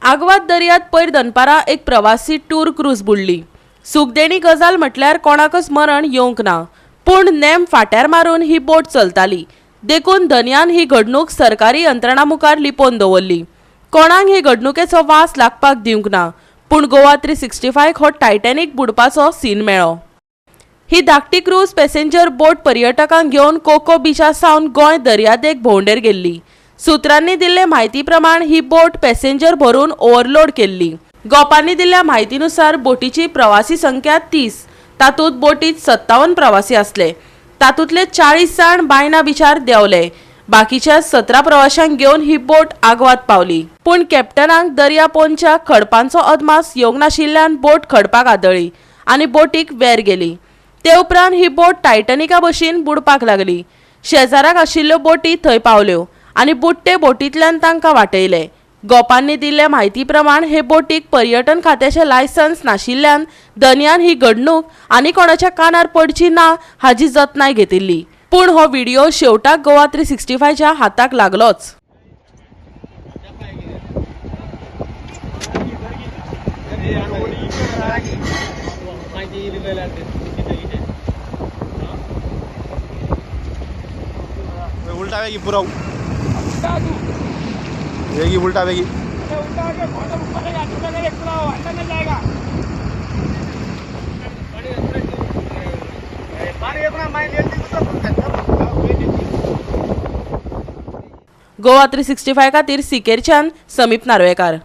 आगवाद दर्यात पयर दनपारा एक प्रवासी टूर क्रूज बुडली. सुखदेणी गजाल म्हटल्यार कोणाकच मरण येवंक ना, पूण नेम फाट्यार मारून ही बोट चलताली देखून धनयान ही घडणूक सरकारी यंत्रणा मुखार लिपोवन दवरली. कोणाक ही घडणुकेचो वास लागपाक दिवंक ना, पूण गोवा 365 हो टायटॅनिक बुडपाचो सीन मेळ्ळो. ही धाकटी क्रूज पॅसेंजर बोट पर्यटकांक घेवन कोको बिचा सावन गोंय दर्यादेग भोंवडेर गेल्ली. सूत्रांनी दिल्ले म्हायती प्रमाण ही बोट पॅसेंजर भरून ओव्हरलोड केल्ली. गोपांनी दिल्ल्या म्हायतीनुसार बोटीची प्रवासी संख्या 30, तातूंत बोटीत 57 प्रवासी आसले. तातूंतले 40 जाण बायना बिचार देंवले. बाकीच्या 17 प्रवाशांक घेवन ही बोट आगवाद पावली. पूण कॅप्टनाक दर्या पोंदच्या खडपांचो अदमास येवंक नाशिल्ल्यान बोट खडपाक आदळ्ळी आनी बोटीक वेर गेली. ते उपरांत ही बोट टायटॅनिका भशेन बुडपाक लागली. शेजाराक आशिल्ल्यो बोटी थंय पावल्यो आनी बुडटे बोटींतल्यान तांकां वाटयले. गोपांनी दिल्ले म्हायती प्रमाण हे बोटीक पर्यटन खात्याचें लायसन्स नाशिल्ल्यान धनयान ही घडणूक आनी कोणाच्या कानार पडची ना हाजी जतनाय घेतिल्ली. पूण हो व्हिडिओ शेवटाक गोवा 365च्या हाताक लागलोच. उल्टा वेगी पूरा वेगी उल्टा वेगी गोवा 365 खातीर सिकेरच्यान समीप नार्वेकार.